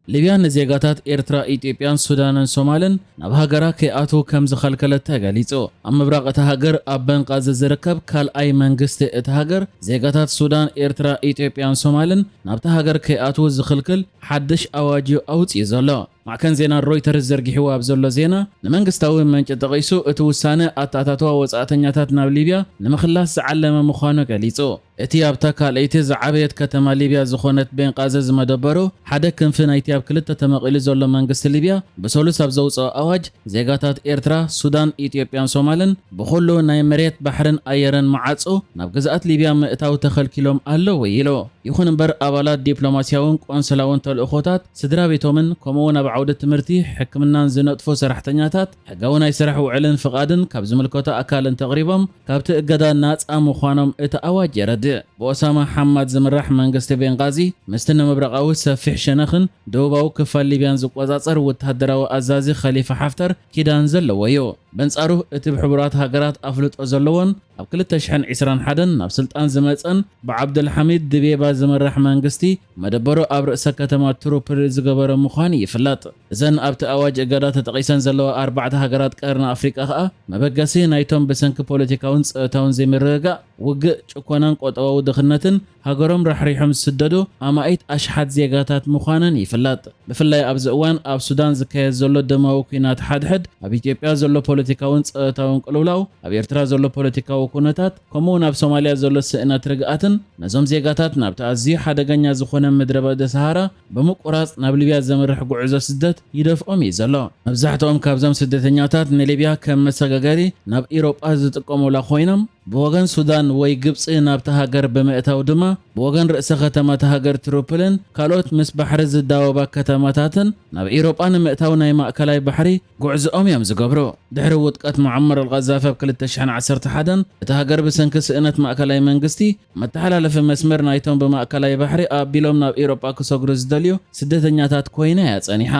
ሊብያ ንዜጋታት ኤርትራ፣ ኢትዮጵያን ሱዳንን ሶማልን ናብ ሃገራ ከይኣትዉ ከም ዝኸልከለት ተገሊጹ። ኣብ ምብራቕ እታ ሃገር ኣብ በንቓዚ ዝርከብ ካልኣይ መንግስቲ እታ ሃገር፣ ዜጋታት ሱዳን፣ ኤርትራ፣ ኢትዮጵያን ሶማልን ናብታ ሃገር ከይኣትዉ ዝኽልክል ሓድሽ ኣዋጅ እዩ ኣውጺኡ ዘሎ። ማዕከን ዜና ሮይተርስ ዘርጊሕዎ ኣብ ዘሎ ዜና፣ ንመንግስታዊ ምንጪ ጠቒሱ፣ እቲ ውሳነ ኣተኣታትዋ ወጻእተኛታት ናብ ሊብያ ንምኽላስ ዝዓለመ ምዃኑ ገሊጹ። እቲ ኣብታ ካልኣይቲ ዝዓበየት ከተማ ሊብያ ዝኾነት ቤንቃዚ ዝመደበሩ ሓደ ክንፊ ናይቲ ኣብ ክልተ ተመቒሉ ዘሎ መንግስቲ ሊብያ፣ ብሰሉስ ኣብ ዘውጽኦ ኣዋጅ፣ ዜጋታት ኤርትራ፣ ሱዳን፣ ኢትዮጵያን ሶማልን ብኹሉ ናይ መሬት፣ ባሕርን ኣየርን መዓጹ ናብ ግዝኣት ሊብያ ምእታው ተኸልኪሎም ኣለዉ ኢሉ። ይኹን እምበር፣ ኣባላት ዲፕሎማስያውን ቆንስላውን ተልእኾታት፣ ስድራ ቤቶምን ከምኡውን ኣብ ዓውዲ ትምህርቲ፣ ሕክምናን ዝነጥፉ ሰራሕተኛታት፣ ሕጋዊ ናይ ስራሕ ውዕልን ፍቓድን ካብ ዝምልከቶ ኣካል እንተቕሪቦም፣ ካብቲ እገዳ ናጻ ምዃኖም እቲ ኣዋጅ የረድእ። ብኦሳማ ሓማድ ዝምራሕ መንግስቲ ቤንጋዚ፣ ምስቲ ንምብራቓዊ ሰፊሕ ሸነኽን ደቡባዊ ክፋል ሊብያን ዝቆጻጸር ወተሃደራዊ ኣዛዚ ኸሊፋ ሓፍተር ኪዳን ዘለዎ እዩ። በንጻሩ፣ እቲ ብሕቡራት ሃገራት ኣፍልጦ ዘለዎን ኣብ ክልተ ሽሕን ዕስራን ሓደን ናብ ስልጣን ዝመጸን ብዓብደልሓሚድ ድቤባ ዝምራሕ መንግስቲ፣ መደበሩ ኣብ ርእሰ ከተማ ትሩፕሊ ዝገበረ ምዃኑ ይፍለጥ። እዘን ኣብቲ ኣዋጅ እገዳ ተጠቒሰን ዘለዋ ኣርባዕተ ሃገራት ቀርኒ ኣፍሪቃ ከኣ፣ መበገሲ ናይቶም ብሰንኪ ፖለቲካውን ጸጥታውን ዘይምርግጋእ፣ ውግእ፣ ጭኮናን ቁጠባዊ ድኽነትን ሃገሮም ራሕሪሖም ዝስደዱ ኣማኢት ኣሽሓት ዜጋታት ምዃነን ይፍለጥ። ብፍላይ ኣብዚ እዋን ኣብ ሱዳን ዝካየድ ዘሎ ደማዊ ኲናት ሓድሕድ፣ ኣብ ኢትዮጵያ ዘሎ ፖለቲካውን ጸጥታውን ቅልውላው፣ ኣብ ኤርትራ ዘሎ ፖለቲካዊ ኩነታት፣ ከምኡውን ኣብ ሶማልያ ዘሎ ስእነት ርግኣትን፣ ነዞም ዜጋታት ናብቲ ኣዝዩ ሓደገኛ ዝኾነ ምድረ በዳ ሰሃራ ብምቁራጽ ናብ ሊብያ ዘምርሕ ጉዕዞ ስደት ይደፍኦም እዩ ዘሎ። መብዛሕትኦም ካብዞም ስደተኛታት ንሊብያ ከም መሰጋገሪ ናብ ኢሮጳ ዝጥቀሙላ ኮይኖም፣ ብወገን ሱዳን ወይ ግብጺ ናብታ ሃገር ብምእታው ድማ፣ ብወገን ርእሰ ከተማ እታ ሃገር ትሩፕልን ካልኦት ምስ ባሕሪ ዝዳወባ ከተማታትን ናብ ኢሮጳ ንምእታው ናይ ማእከላይ ባሕሪ ጉዕዞኦም እዮም ዝገብሩ። ድሕሪ ውድቀት ሙዓመር ኣልቃዛፊ ኣብ ክልተ ሽሕን ዓሰርተ ሓደን፣ እታ ሃገር ብሰንኪ ስእነት ማእከላይ መንግስቲ፣ መተሓላለፊ መስመር ናይቶም ብማእከላይ ባሕሪ ኣቢሎም ናብ ኢሮጳ ክሰግሩ ዝደልዩ ስደተኛታት ኮይና እያ ጸኒሓ።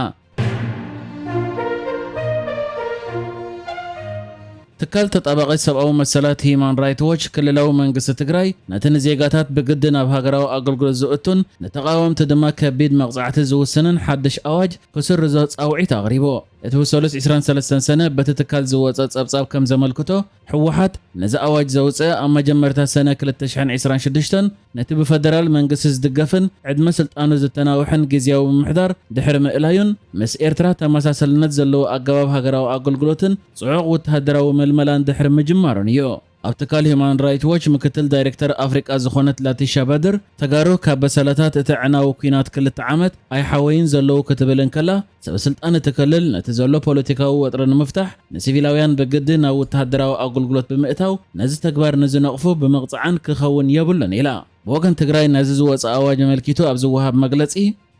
ትካል ተጣባቒ ሰብኣዊ መሰላት ሂዩማን ራይት ዎች፣ ክልላዊ መንግስቲ ትግራይ ነቲ ንዜጋታት ብግዲ ናብ ሃገራዊ ኣገልግሎት ዝእቱን ንተቓወምቲ ድማ ከቢድ መቕጻዕቲ ዝውስንን ሓድሽ ኣዋጅ ክስርዞ ጻውዒት ኣቕሪቡ። እቲ ብሰሉስ ዕስራን ሰለስተን ሰነ በቲ ትካል ዝወጸ ጸብጻብ ከም ዘመልክቶ፣ ህወሓት ነዚ ኣዋጅ ዘውጽአ ኣብ መጀመርታ ሰነ ክልተ ሽሕን ዕስራን ሽዱሽተን ነቲ ብፈደራል መንግስቲ ዝድገፍን ዕድመ ስልጣኑ ዝተናውሐን ግዝያዊ ምምሕዳር ድሕሪ ምእላዩን፣ ምስ ኤርትራ ተመሳሰልነት ዘለዎ ኣገባብ ሃገራዊ ኣገልግሎትን ጽዑቕ ወተሃደራዊ ምልመላን ድሕሪ ምጅማሩን እዩ። ኣብ ትካል ሂዩማን ራይት ዎች ምክትል ዳይሬክተር ኣፍሪቃ ዝኾነት ላቲሻ በድር፣ ተጋሩ ካብ በሰላታት እቲ ኣዕናዊ ኲናት ክልተ ዓመት ኣይሓወዩን ዘለዉ ክትብል እንከላ፣ ሰበ ስልጣን እቲ ክልል ነቲ ዘሎ ፖለቲካዊ ወጥሪ ንምፍታሕ ንሲቪላውያን ብግዲ ናብ ወተሃደራዊ ኣገልግሎት ብምእታው፣ ነዚ ተግባር ንዝነቕፉ ብምቕጻዕን ክኸውን የብሉን ኢላ። ብወገን ትግራይ ነዚ ዝወጸ ኣዋጅ ኣመልኪቱ ኣብ ዝወሃብ መግለጺ፣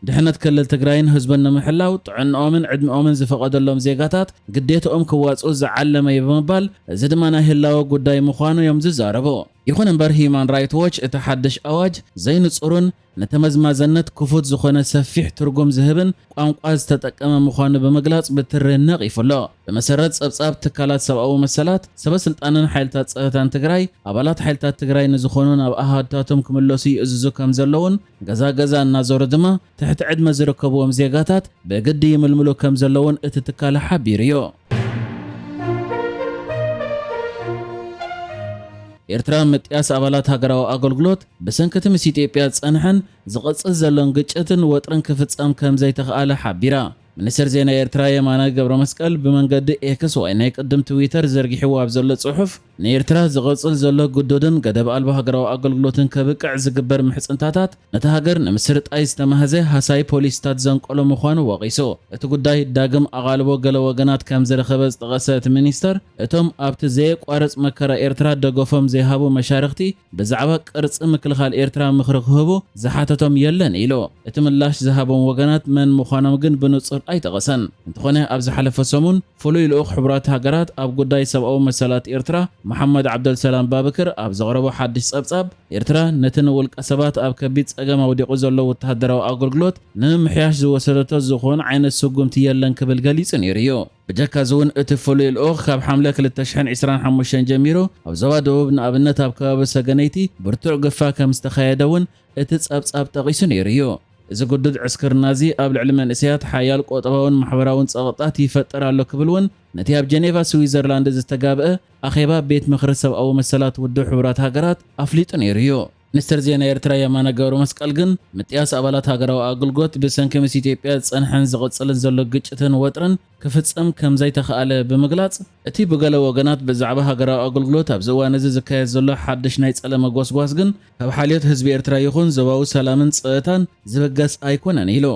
ድሕነት ክልል ትግራይን ህዝቡን ንምሕላው ጥዕንኦምን ዕድመኦምን ዝፈቐደሎም ዜጋታት ግዴትኦም ክዋጽኡ ዝዓለመ እዩ ብምባል፣ እዚ ድማ ናይ ህላወ ጉዳይ ምዃኑ እዮም ዝዛረቡ። ይኹን እምበር፣ ሂዩማን ራይት ዎች እቲ ሓድሽ ኣዋጅ ዘይንጹርን ንተመዝማዘነት ክፉት ዝኾነ ሰፊሕ ትርጉም ዝህብን ቋንቋ ዝተጠቀመ ምዃኑ ብምግላጽ ብትሪ ነቒፉ ኣሎ። ብመሰረት ጸብጻብ ትካላት ሰብኣዊ መሰላት፣ ሰበ ስልጣንን ሓይልታት ጸጥታን ትግራይ፣ ኣባላት ሓይልታት ትግራይ ንዝኾኑ ናብ ኣሃዱታቶም ክምለሱ ይእዝዙ ከም ዘለውን፣ ገዛ ገዛ እናዞሩ ድማ ትሕቲ ዕድመ ዝርከብዎም ዜጋታት ብግዲ ይምልምሉ ከም ዘለውን እቲ ትካል ሓቢሩ እዩ። ኤርትራ ምጥያስ ኣባላት ሃገራዊ ኣገልግሎት ብሰንኪ እቲ ምስ ኢትዮጵያ ዝጸንሐን ዝቕጽል ዘሎን ግጭትን ወጥርን ክፍጸም ከም ዘይተኽኣለ ሓቢራ። ሚኒስትር ዜና ኤርትራ የማነ ገብረ መስቀል ብመንገዲ ኤክስ ወይ ናይ ቅድም ትዊተር ዘርጊሕዎ ኣብ ዘሎ ጽሑፍ፣ ንኤርትራ ዝቕጽል ዘሎ ግዱድን ገደብ ኣልቦ ሃገራዊ ኣገልግሎትን ከብቅዕ ዝግበር ምሕጽንታታት፣ ነታ ሃገር ንምስርጣይ ዝተማህዘ ሃሳዪ ፖሊሲታት ዘንቀሎ ምዃኑ ወቒሱ። እቲ ጉዳይ ዳግም ኣቓልቦ ገለ ወገናት ከም ዝረኸበ ዝጠቐሰ እቲ ሚኒስተር፣ እቶም ኣብቲ ዘየቋርጽ መከራ ኤርትራ ደገፎም ዘይሃቡ መሻርኽቲ ብዛዕባ ቅርጺ ምክልኻል ኤርትራ ምኽሪ ክህቡ ዝሓተቶም የለን ኢሉ። እቲ ምላሽ ዝሃቦም ወገናት መን ምዃኖም ግን ብንጹር ኣይጠቐሰን። እንተኾነ፣ ኣብ ዝሓለፈ ሰሙን ፍሉይ ልኡኽ ሕቡራት ሃገራት ኣብ ጉዳይ ሰብኣዊ መሰላት ኤርትራ መሓመድ ዓብደልሰላም ባብክር ኣብ ዘቕረቦ ሓድሽ ጸብጻብ፣ ኤርትራ ነቲ ንውልቀ ሰባት ኣብ ከቢድ ጸገም ኣውዲቑ ዘሎ ወተሃደራዊ ኣገልግሎት ንምምሕያሽ ዝወሰደቶ ዝኾነ ዓይነት ስጉምቲ የለን ክብል ገሊጹ ነይሩ እዩ። ብጀካ እዚ እውን፣ እቲ ፍሉይ ልኡኽ ካብ ሓምለ ክልተ ሽሕን ዕስራን ሓሙሽተን ጀሚሩ ኣብ ዞባ ደቡብ፣ ንኣብነት ኣብ ከባቢ ሰገነይቲ፣ ብርቱዕ ግፋ ከም ዝተኻየደ እውን እቲ ጸብጻብ ጠቒሱ ነይሩ እዩ። እዚ ግዱድ ዕስክርና እዚ ኣብ ልዕሊ መንእሰያት ሓያል ቁጠባውን ማሕበራውን ጸቕጣት ይፈጥር ኣሎ ክብል እውን ነቲ ኣብ ጀኔቫ ስዊዘርላንድ ዝተጋብአ ኣኼባ ቤት ምኽሪ ሰብኣዊ መሰላት ውድብ ሕቡራት ሃገራት ኣፍሊጡ ነይሩ እዩ። ሚኒስትር ዜና ኤርትራ የማነ ገብረ መስቀል ግን ምጥያስ ኣባላት ሃገራዊ ኣገልግሎት ብሰንኪ ምስ ኢትዮጵያ ዝጸንሐን ዝቕጽልን ዘሎ ግጭትን ወጥርን ክፍጸም ከም ዘይተኻእለ ብምግላጽ፣ እቲ ብገለ ወገናት ብዛዕባ ሃገራዊ ኣገልግሎት ኣብዚ እዋን እዚ ዝካየድ ዘሎ ሓድሽ ናይ ጸለመ ጎስጓስ ግን ካብ ሓልዮት ህዝቢ ኤርትራ ይኹን ዞባዊ ሰላምን ጸጥታን ዝብገስ ኣይኮነን ኢሉ።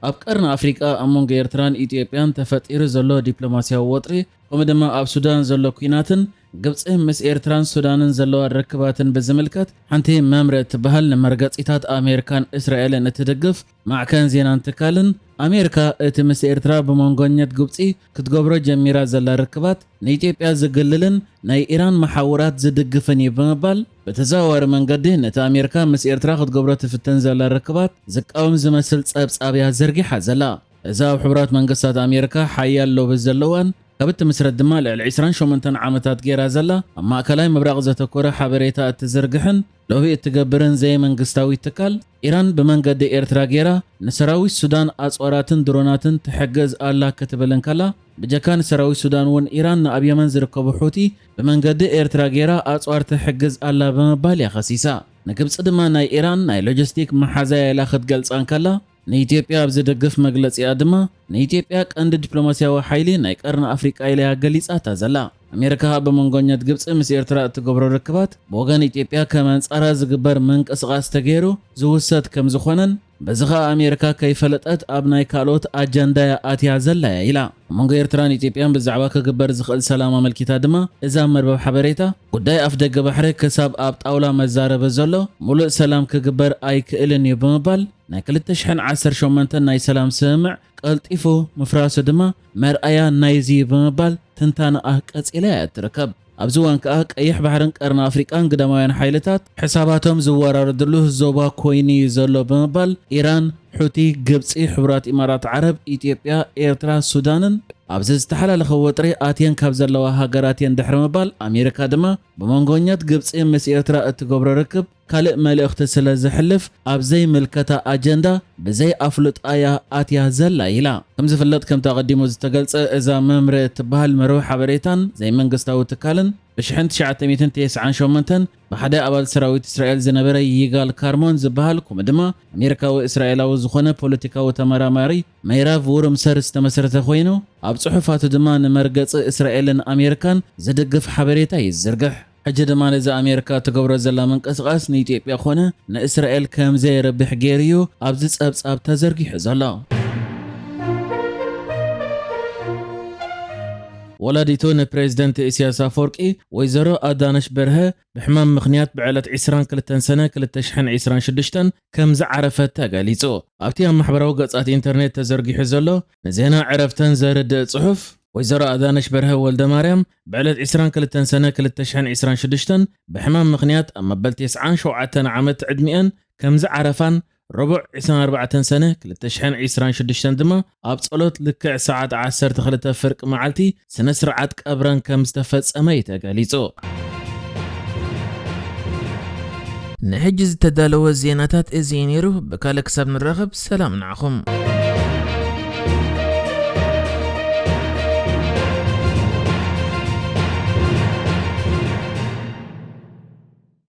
ኣብ ቀርኒ ኣፍሪቃ ኣብ መንጎ ኤርትራን ኢትዮጵያን ተፈጢሩ ዘሎ ዲፕሎማስያዊ ወጥሪ ከምኡ ድማ ኣብ ሱዳን ዘሎ ኲናትን ግብጺ ምስ ኤርትራን ሱዳንን ዘለዋ ርክባትን ብዝምልከት ሓንቲ መምረ እትበሃል ንመርገጺታት ኣሜሪካን እስራኤልን እትድግፍ ማዕከን ዜናን ትካልን ኣሜሪካ እቲ ምስ ኤርትራ ብመንጎኘት ግብጺ ክትገብሮ ጀሚራ ዘላ ርክባት ንኢትዮጵያ ዝግልልን ናይ ኢራን መሓውራት ዝድግፍን እዩ ብምባል ብተዘዋዋሪ መንገዲ ነቲ ኣሜሪካ ምስ ኤርትራ ክትገብሮ ትፍትን ዘላ ርክባት ዝቃወም ዝመስል ጸብጻብ እያ ዘርጊሓ ዘላ። እዛ ኣብ ሕቡራት መንግስታት ኣሜሪካ ሓያል ሎቢ ዘለዋን ካብ እትምስረት ድማ ልዕሊ ዕስራን ሸሞንተን ዓመታት ገይራ ዘላ ኣብ ማእከላይ ምብራቕ ዘተኮረ ሓበሬታ እትዝርግሕን ሎቢ እትገብርን ዘይመንግስታዊ ትካል ኢራን ብመንገዲ ኤርትራ ገይራ ንሰራዊት ሱዳን ኣጽዋራትን ድሮናትን ትሕግዝ ኣላ ክትብል እንከላ ብጀካ ንሰራዊት ሱዳን እውን ኢራን ንኣብ የመን ዝርከቡ ሑቲ ብመንገዲ ኤርትራ ገይራ ኣጽዋር ትሕግዝ ኣላ ብምባል እያ ከሲሳ። ንግብጺ ድማ ናይ ኢራን ናይ ሎጂስቲክ መሓዛያ ኢላ ክትገልጻ እንከላ ንኢትዮጵያ ኣብ ዝድግፍ መግለጺኣ ድማ ንኢትዮጵያ ቀንዲ ዲፕሎማስያዊ ሓይሊ ናይ ቀርኒ ኣፍሪቃ ኢላ እያ ገሊጻታ ዘላ። ኣሜሪካ ብመንጎኘት ግብጺ ምስ ኤርትራ እትገብሮ ርክባት ብወገን ኢትዮጵያ ከም ኣንጻራ ዝግበር ምንቅስቓስ ተገይሩ ዝውሰድ ከም ዝኾነን በዚ ኸኣ ኣሜሪካ ከይፈለጠት ኣብ ናይ ካልኦት ኣጀንዳ እያ ኣትያ ዘላ እያ ኢላ። ኣብ መንጎ ኤርትራን ኢትዮጵያን ብዛዕባ ክግበር ዝኽእል ሰላም ኣመልኪታ ድማ እዛ መርበብ ሓበሬታ ጉዳይ ኣፍደገ ባሕሪ ክሳብ ኣብ ጣውላ መዛረቢ ዘሎ ሙሉእ ሰላም ክግበር ኣይክእልን እዩ ብምባል ናይ ክልተ ሽሕን ዓሰርተ ሸሞንተን ናይ ሰላም ስምምዕ ቀልጢፉ ምፍራሱ ድማ መርኣያ ናይዚ እዩ ብምባል ትንታነኣ ቀጺላ እያ እትርከብ። ኣብዚ እዋን ከኣ ቀይሕ ባሕርን ቀርኒ ኣፍሪቃን ግዳማውያን ሓይልታት ሕሳባቶም ዝወራረድሉ ዞባ ኮይኑ እዩ ዘሎ ብምባል ኢራን፣ ሑቲ፣ ግብጺ፣ ሕቡራት ኢማራት ዓረብ፣ ኢትዮጵያ፣ ኤርትራ፣ ሱዳንን ኣብዚ ዝተሓላለኸ ወጥሪ ኣትየን ካብ ዘለዋ ሃገራት እየን ድሕሪ ምባል ኣሜሪካ ድማ ብመንጎኛት ግብጺ ምስ ኤርትራ እትገብሮ ርክብ ካልእ መልእኽቲ ስለ ዘሕልፍ ኣብ ዘይምልከታ ኣጀንዳ ብዘይ ኣፍልጦ እያ ኣትያ ዘላ ኢላ። ከም ዝፍለጥ ከምቲ ኣቐዲሙ ዝተገልጸ እዛ መምረ እትበሃል መርበብ ሓበሬታን ዘይመንግስታዊ ትካልን ብሽሕን ትሽዓተ ሚእትን ተስዓን ሸሞንተን ብሓደ ኣባል ሰራዊት እስራኤል ዝነበረ ይጋል ካርሞን ዝበሃል ከምኡ ድማ ኣሜሪካዊ እስራኤላዊ ዝኾነ ፖለቲካዊ ተመራማሪ መይራቭ ውርምሰር ዝተመስረተ ኮይኑ ኣብ ጽሑፋቱ ድማ ንመርገጺ እስራኤልን ኣሜሪካን ዝድግፍ ሓበሬታ ይዝርግሕ። ሕጂ ድማ ነዚ ኣሜሪካ ትገብሮ ዘላ ምንቅስቓስ ንኢትዮጵያ ኮነ ንእስራኤል ከም ዘየርብሕ ገይሩ እዩ ኣብዚ ጸብጻብ ተዘርጊሑ ዘሎ። ወላዲቱ ንፕሬዝደንት ኢሳያስ ኣፈወርቂ ወይዘሮ ኣዳነሽ በርሀ ብሕማም ምኽንያት ብዕለት ዕስራን ክልተን ሰነ ክልተ ሽሕን ዕስራን ሽዱሽተን ከም ዝዓረፈት ተገሊጹ። ኣብቲ ኣብ ማሕበራዊ ገጻት ኢንተርኔት ተዘርጊሑ ዘሎ ንዜና ዕረፍተን ዘርድእ ጽሑፍ፣ ወይዘሮ ኣዳነሽ በርሀ ወልደ ማርያም ብዕለት ዕስራን ክልተን ሰነ ክልተ ሽሕን ዕስራን ሽዱሽተን ብሕማም ምኽንያት ኣብ መበል ተስዓን ሸውዓተን ዓመት ዕድሚኣን ከም ዝዓረፋን ረቡዕ ዕስራን ኣርባዕተን ሰነ ክልተ ሽሕን ዕስራን ሽዱሽተን ድማ ኣብ ጸሎት ልክዕ ሰዓት ዓሰርተ ክልተ ፍርቂ መዓልቲ ስነ ስርዓት ቀብረን ከም ዝተፈጸመ እዩ ተገሊጹ። ንሕጂ ዝተዳለወ ዜናታት እዚ እዩ ነይሩ። ብካልእ ክሳብ ንራኸብ ሰላም ንዓኹም።